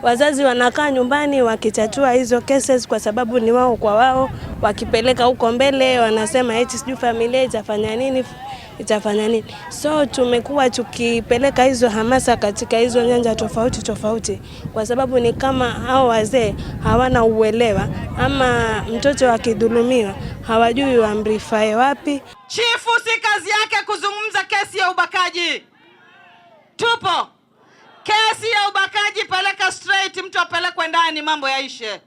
Wazazi wanakaa nyumbani wakitatua hizo cases kwa sababu ni wao kwa wao, wakipeleka huko mbele wanasema eti sijui familia itafanya nini, itafanya nini. So tumekuwa tukipeleka hizo hamasa katika hizo nyanja tofauti tofauti, kwa sababu ni kama hao wazee hawana uelewa, ama mtoto akidhulumiwa hawajui wamrefer wapi. Chifu si kazi yake kuzungumza kesi ya ubakaji. Tupo kesi ya ubakaji, peleka straight, mtu apelekwe ndani, mambo yaishe.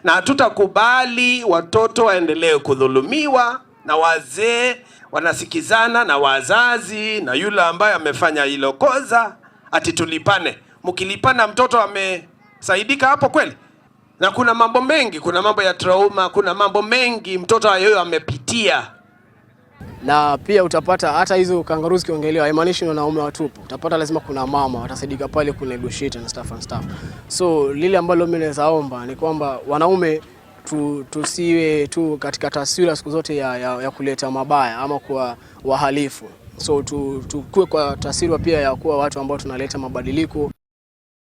Na hatutakubali watoto waendelee kudhulumiwa na wazee wanasikizana na wazazi na yule ambaye amefanya hilo kosa, ati tulipane. Mkilipana mtoto amesaidika hapo kweli? Na kuna mambo mengi, kuna mambo ya trauma, kuna mambo mengi mtoto ayoyo amepitia. Na pia utapata hata hizo kangaroo zikiongelewa haimaanishi ni wanaume watupu. Utapata lazima kuna mama watasaidika pale ku negotiate and stuff and stuff. So lile ambalo mimi naweza omba ni kwamba wanaume tusiwe tu katika taswira siku zote ya kuleta mabaya ama kuwa wahalifu. So tukue kwa taswira pia ya kuwa watu ambao tunaleta mabadiliko.